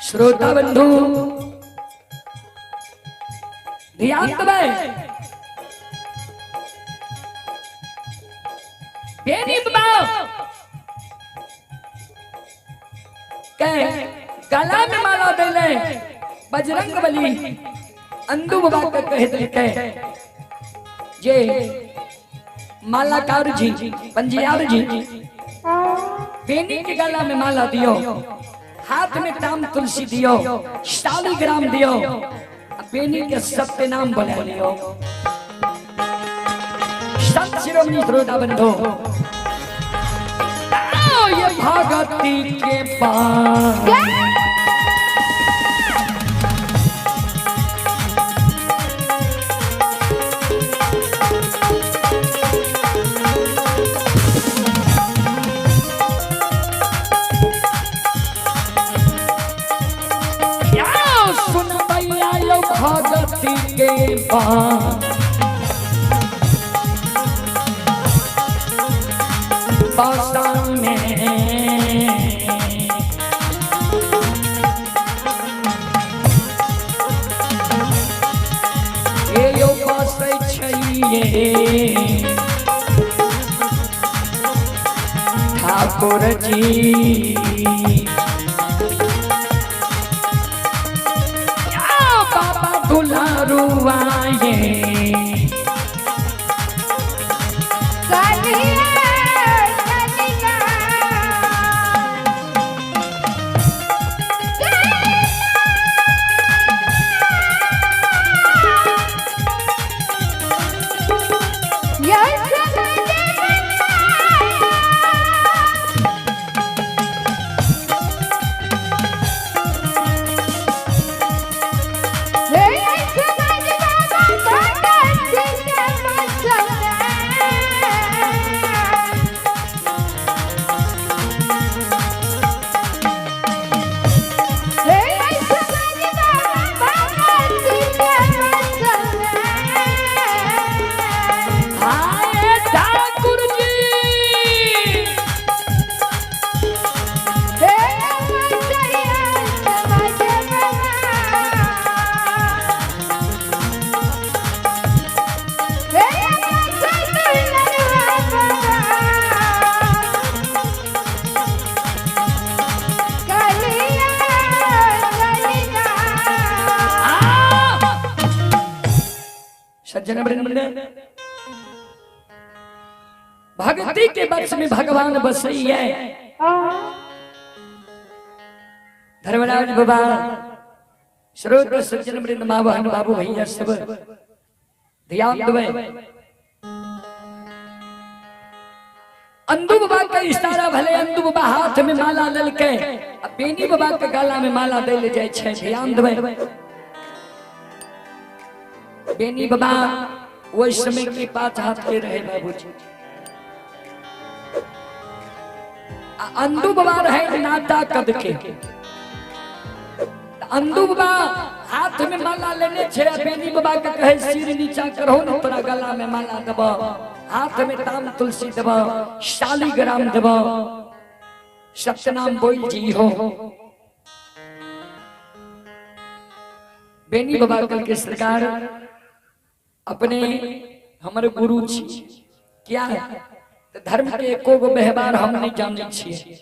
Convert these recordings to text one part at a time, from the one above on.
श्रोता बंधु ध्यान देबै। बेनी बाबा के गला में माला देले बजरंग बली अंदू बाबा के कह देलकै जे मालाकार जी पंजियार जी बेनी के गला में माला दियो, हाथ में ताम तुलसी दियो, शालिग्राम दियो, बेनी के सत्य नाम बोला लियो। संत शिरोमणि श्रोता बंधु, ये भगती के पास सुन भैया यो भगती के पास बासा में ये यो बसै छैये ठाकुर जी। बाबा दुलारुआए आए ठाकुर जी। सज्जन वृंद, भक्ति के बस में भगवान बसई है। धर्मराज बाबा, श्रोत सज्जन वृंद, माँ बहन बाबू भैया सब ध्यान देवे। अंदू बाबा का इशारा भले अंदू बाबा हाथ में माला ललके आ बेनी बाबा के गला में माला दे ले जाय छै। ध्यान देवे, बेनी बाबा ओहि समय के पांच हाथ के रहे बाबूजी। अंदू बाबा रहे नाता कद के। अंदू बाबा हाथ में माला लेने छे, बेनी बाबा के कहे सिर नीचा करहो न तोरा गला में माला देब, हाथ में ताम तुलसी देब, शालिग्राम देब, सत्यनाम बोल जी हो। बेनी बाबा कल के सरकार अपने हमर गुरु छी, क्या है तो धर्म के एको गो व्यवहार हम नहीं जाने छिए।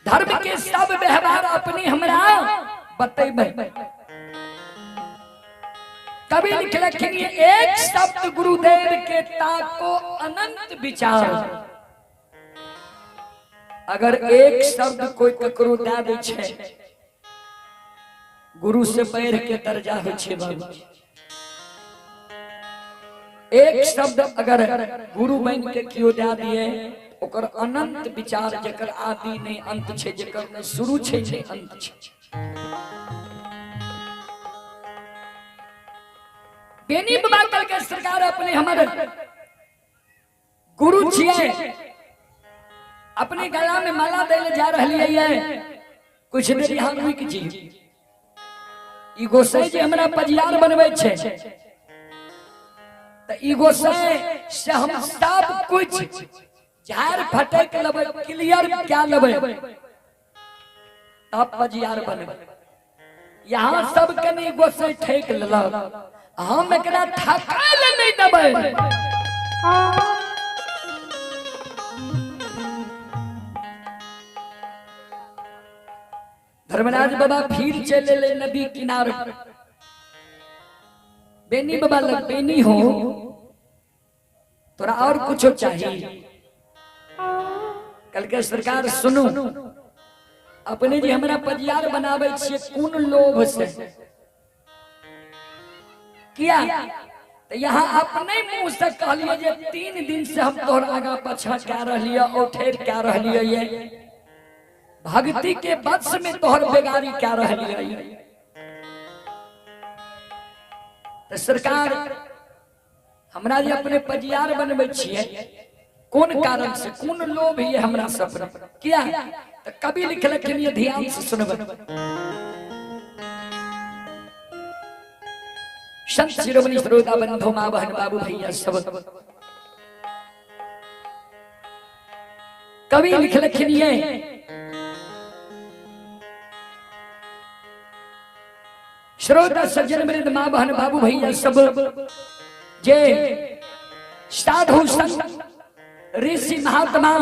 धर्म के सब व्यवहार अपने हमरा बतेबै। कवि लिखलखिन एक शब्द गुरुदेव के ताको अनंत विचार। अगर एक शब्द कोई ककरो दे दै छै, गुरु से बढ़ के दर्जा होइ छै बाबू। एक शब्द अगर गुरु बन के कियो दे दिए ओकर अनंत विचार जकर आदि नहीं अंत छे, जकर नहीं शुरू छे नहीं अंत छे। बेनी बाबा कल के सरकार अपने हमर गुरु छिए, अपने गला में माला दे ले जा रही है, कुछ देर यहाँ रुक जी। ई गोसाई जे हमरा पजियार बनबै छे त ई गोसाई से हम सब कुछ झाड़ फटक लेबै, क्लियर क्या लेबै तब पजियार बनबै। यहाँ सब कनी गोसाई ठेक लेलक, हम एकरा ठकाय ले नहीं देबै। धर्मराज बाबा फिर चले ले नदी किनारे, बेनी बाबा लग बेनी हो तोरा और कुछ चाहिए। कल के सरकार सुनू, अपने जी हमरा पजियार बनावे छिए कोन लोभ से किया? तो यहाँ अपने मुंह से कहलिए जे 3 दिन से हम तोहर आगा पाछा क्या रहलिए औठेर क्या रहलिए, ये भक्ति के वश में तोहर बेगारी क्या रहलिए। तो सरकार हमरा जे अपने पजियार बनबै छिए कोन कारण से, कोन लोभ ये हमरा सब किया? तो कवि लिखलखिन ये ध्यान से सुनबै। संत शिरोमणि श्रोता बंधु माँ बहन बाबू भैया सब, कवि लिखलखिन ये श्रोता सज्जन वृंद माँ बहन बाबू भैया सब, जे साधु संत ऋषि महात्मा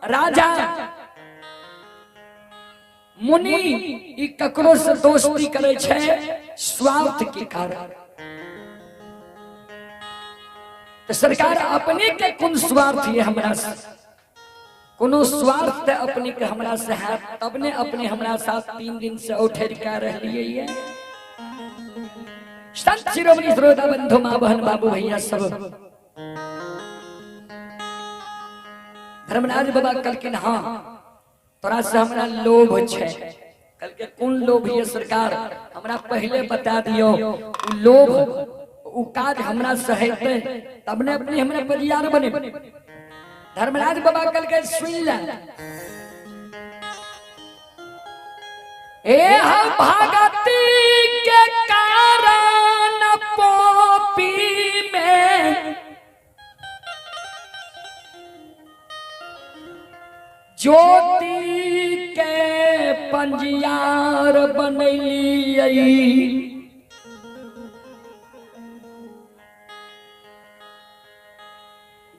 राजा मुनि ई ककरो से दोस्ती करे छे स्वार्थ के कारण। तो सरकार अपने के कोन स्वार्थ ये हमरा से, कोनो स्वार्थ अपने के हमरा से है तब ने अपने हमरा साथ 3 दिन से उठे के रहलिए ये। संत शिरोमणि श्रोता बंधु माँ बहन बाबू भैया सब, धर्मराज बाबा कहलखिन हाँ तोरा से हमरा लोभ छे। कल के कोन लोभ ये सरकार हमरा पहले बता दियो, उ लोभ उ काज हमरा से हेतै तब ने अपने हमरा परियार बने। धर्मराज बाबा कल के सुन ले, ए हम भगती के कारण पोपी में ज्योति के पंजियार बनैलियै,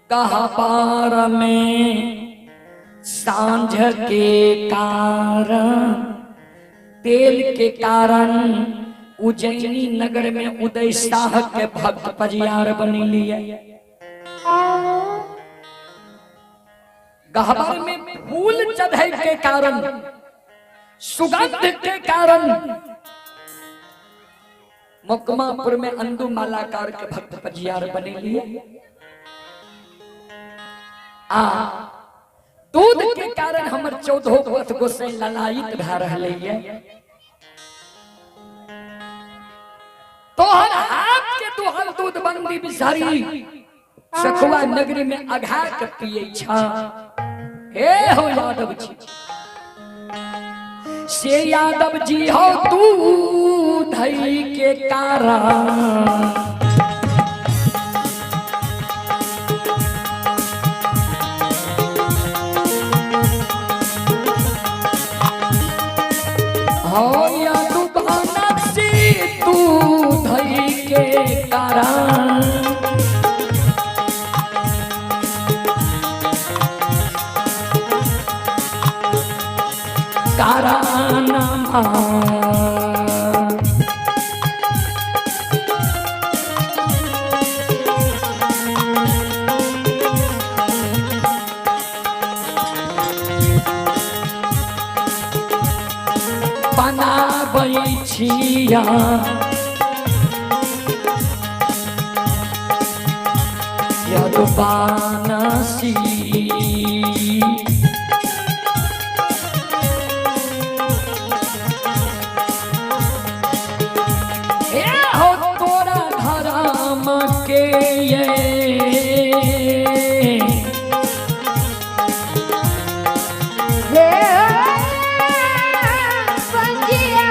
गहबार में सांझ के कारण तेल के कारण उज्जैनी नगर में उदय शाह के भक्त पजियार बनैलियै। गहबर में फूल चढ़े के कारण सुगंध के कारण मकमापुर में अंदु मालाकार के भक्त पजियार बने लिए। आ दूध के कारण हमर 14 पथ गोसाई ललायित भा रहले ये। तोहर हाथ के दुहल दूध बंदी बिसारी सखुआ नगरी में अघा के पिए छा। हे हो यादव जी, से यादव जी हो दूध के कारण हो यादव से दूध के कारण कारण बनाबै छिया यदुबानसी। ए हो तोरा धर्म के ये हे पंजिया।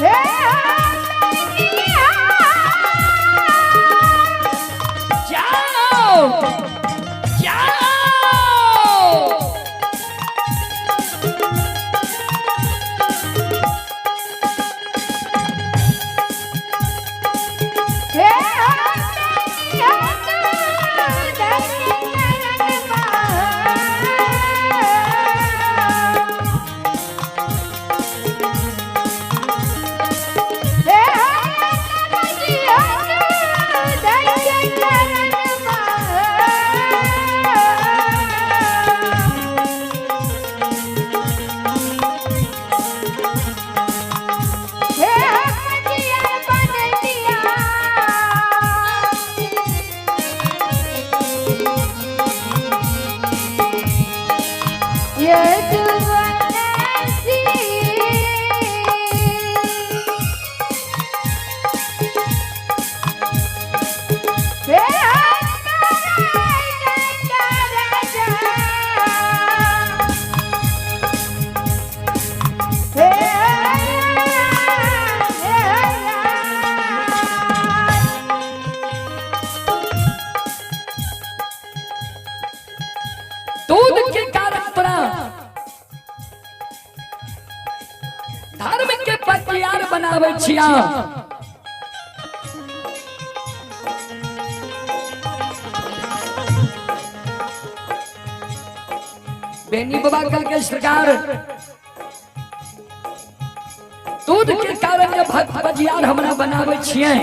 हे पंजिया। जाओ जाओ। हे पंजिया दर्शन हे पंजिया दर्शन। हे पंजिया बनलिया। यदुवंशी। हे नारायण राजा। हे दूध के कारण तोरा धर्म के पतियार बनावे छिया। बेनी बाबा कल के सरकार दूध के कारण जे भक्त बजियार हमरा बनावे छियै,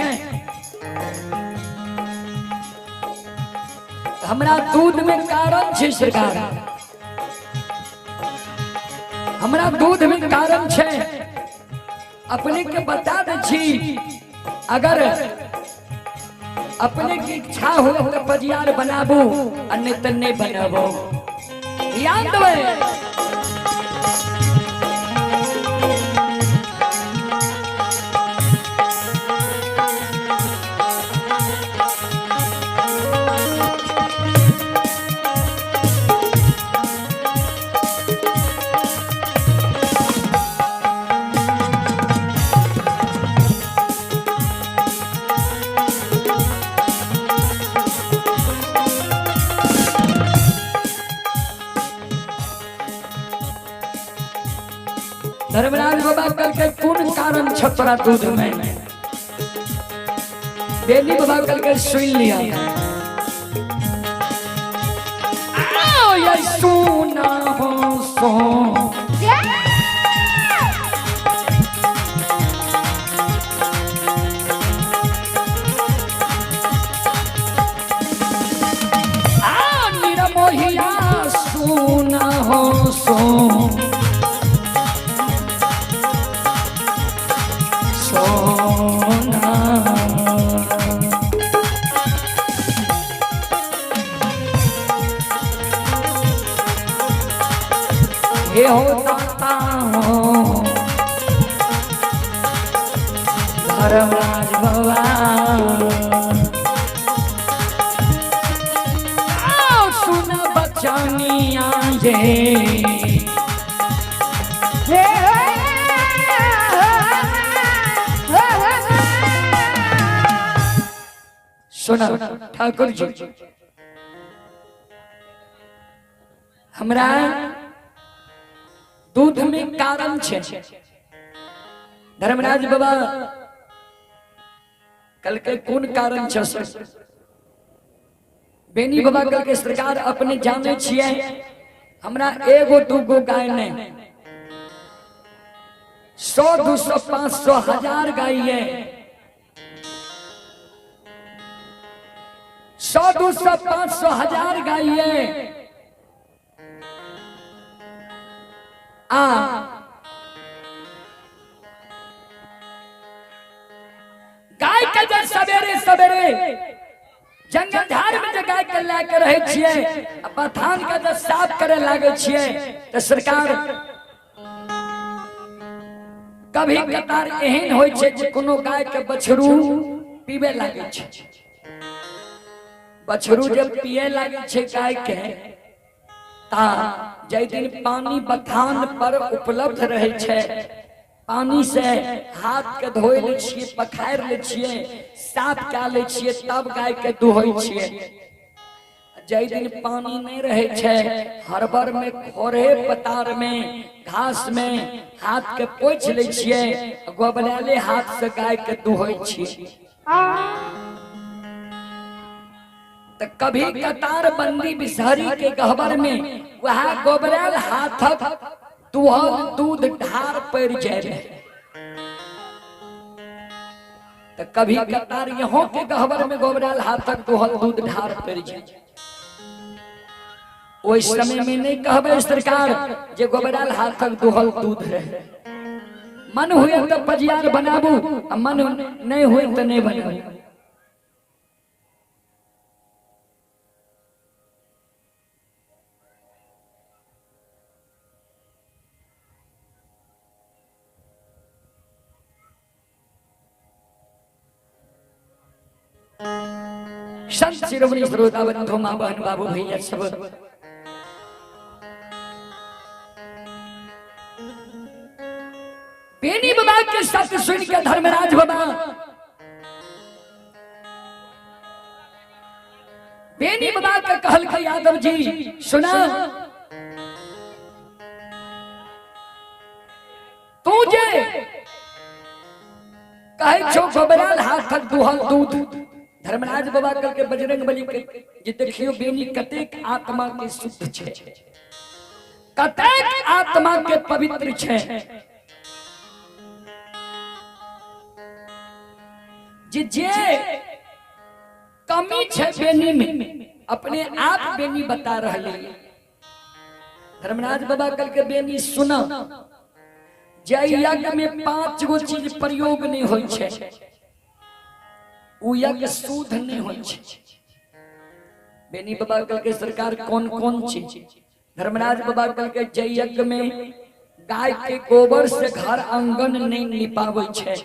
हमरा दूध में कारण छै सरकार, हमरा दूध में कारण छै। अपने के बता दै छी, अगर अपने के इच्छा हो तो बजियार बनाबू आ नहीं तो नहीं बनाबो। ध्यान देबै। धर्मराज बाबा कहलकै कोन कारण छ तोरा दूध में? बेनी बाबा कहलकै सुन लिया। आओ ये सुना हो सो आ निरमोहिया सुना हो सो सोना। हे हो दाता हो धर्मराज बाबा, आओ सुन बचनिया ये। हे सुना ठाकुर जी, हमरा दूध में कारण छे। धर्मराज बाबा कल के कोन कारण छे? बेनी बाबा कल के सरकार अपने जाने छिए, हमरा एगो दूगो गाय नहीं, 100 200 500 1000 गाय है। 100 200 500 1000 गाय ये आ गाय के जब सवेरे सवेरे जंगल झाड़ में जे गाय के लए के रहे छियै आ बथान के जब साफ करे लागे छियै तऽ सरकार कभी कतार एहन होइ छै जे कोनो गाय के बछरू पीबे लागे छै। बछरू जब पिए लागे छै गाय के ता जाहि दिन पानी बथान पर उपलब्ध रहे छै, पानी से हाथ के धोइ लै छियै, पखारि लै छियै, साफ कए लै छियै, तब गाय के दुहै छियै। जाहि दिन पानी नहीं रहे छै, हरबर में खोरे पतार में घास में हाथ के पोछि लै छियै, गोबराले हाथ से गाय के दुहै छियै। तो कभी कतार बंदी बिसहरी के गहबर में वह गोबराल हाथक दुहल दूध ढार पड़ जाए रहे। तो कभी कतार यहाँ के गहबर में गोबराल हाथक दुहल दूध ढार पड़ जाए। ओहि समय में नहीं कहबे सरकार जे गोबराल हाथक दुहल दूध रहे। मन हुए तो पजियार बनाबू, आ मन नहीं हुए तो नहीं बनाबू। संत शिरोमणि श्रोता बंधु माँ बहन बाबू भैया सब बेनी बाबा के सत्य सुन के धर्मराज बाबा बेनी बाबा के कहल के यादव जी सुना, तू जे कहे छो गोबराल हाथक दुहल दूध। धर्मराज बाबा कल के बजरंग बली के जे देखियो बेनी कतेक आत्मा के शुद्ध छे, कतेक आत्मा के पवित्र छे, जे जे कमी छे बेनी में अपने आप बेनी बता रहले। धर्मराज बाबा कल के बेनी सुना, जय यज्ञ में 5 गो चीज प्रयोग नहीं होई छे, उ यज्ञ शुद्ध नहीं होई छे। बेनी बाबा कल के सरकार कौन कौन चीज? धर्मराज बाबा कल के जय यज्ञ में गाय के गोबर से घर आंगन नहीं निपावे छे,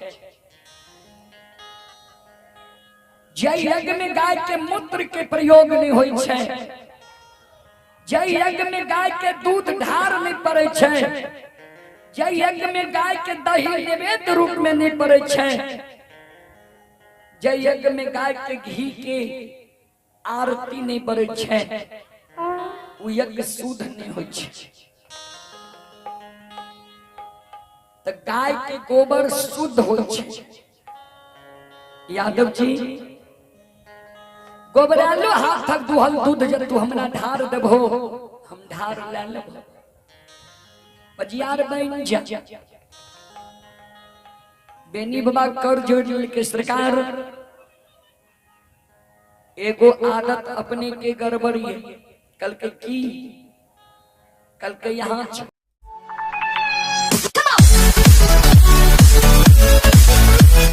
जय यज्ञ में गाय के मूत्र के प्रयोग नहीं होई छे, जय यज्ञ में गाय के दूध ढार नहीं पड़े छे, जय यज्ञ में गाय के दही नैवेद्य रूप में नहीं पड़े छे, जय यज्ञ में गाय के घी के आरती नहीं पड़े छे, उ यज्ञ शुद्ध नहीं होई छे। तो गाय के गोबर शुद्ध होई छे। यादव जी गोबरालो हाथक दुहल दूध जब तू हमरा ढार देबहो हम ढार ले लेबो, बजियार बन जा। बेनी बाबा कर जोड़ के सरकार एगो आदत अपने के गड़बड़ी है, कल के की कल के यहाँ